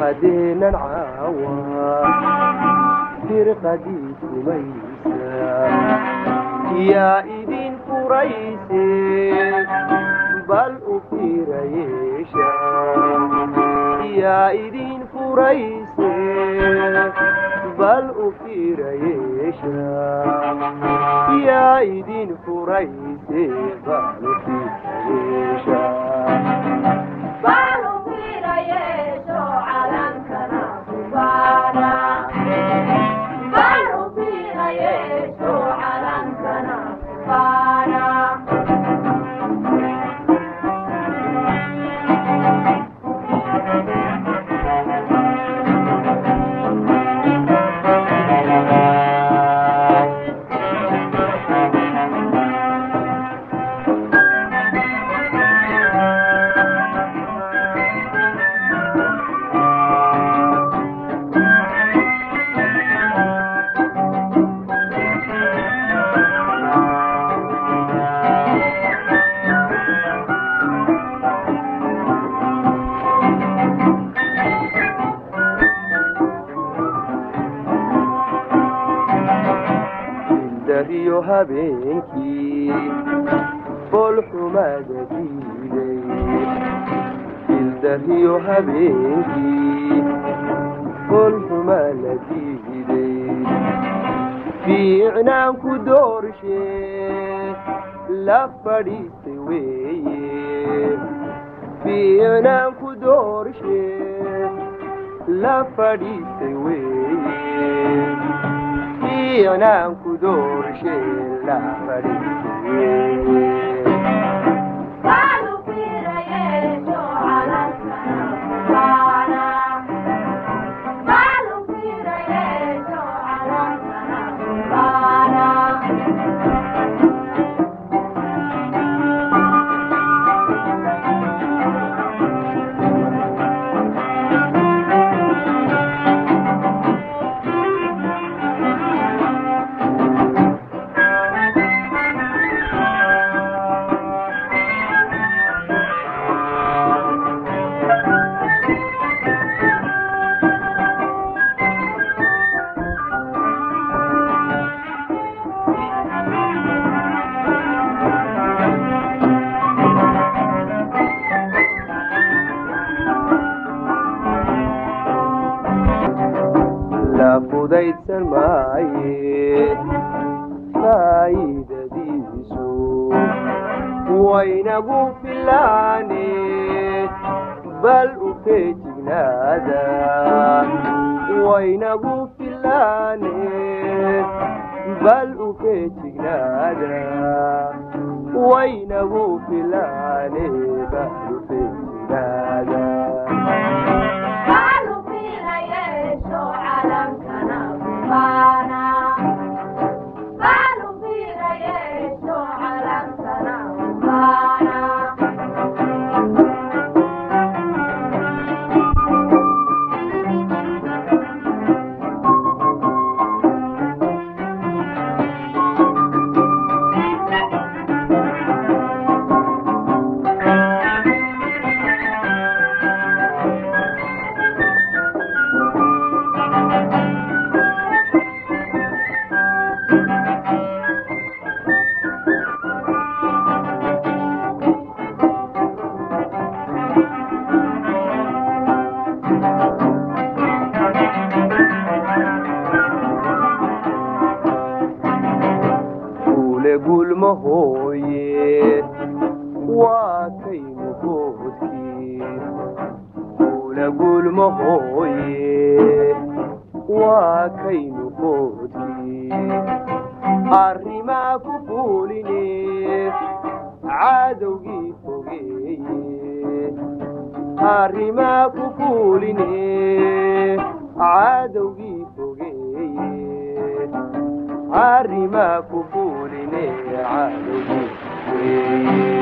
Farxadeennan caawa firqadii tumaysa yaa idin furayse, bal u fiira yeesha. Yaa idin furayse, bal u fiira yeesha. Yaa idin furayse, bal u fiira yeesha. Dariyo habeenkii foolxumaada diiday, ildariyo habeenkii foolxumaa la diiday, fiicnaan ku doorshe la fadhiistay weeye. Fiicnaan ku doorshe la fadhiistay weeye. Fiicnaan ku doorshe la fadhiistay weeye. La fudaydsan maaye, faa'iidadiisu waynagu filaane, bal u feejignaada. Waynagu filaane, bal u feejignaada. Waynagu filaane, bal u feejignaada. Guule guulma hooye waa kaynu goodkii. Guule guulma hooye waa kaynu goodkii. Arrimaa ku fuuline cadowgii fogeeye. Arrimaa ku fuuline cadowgii fogeeye. Arrimaa ku fuuline cadowgii fogeeye.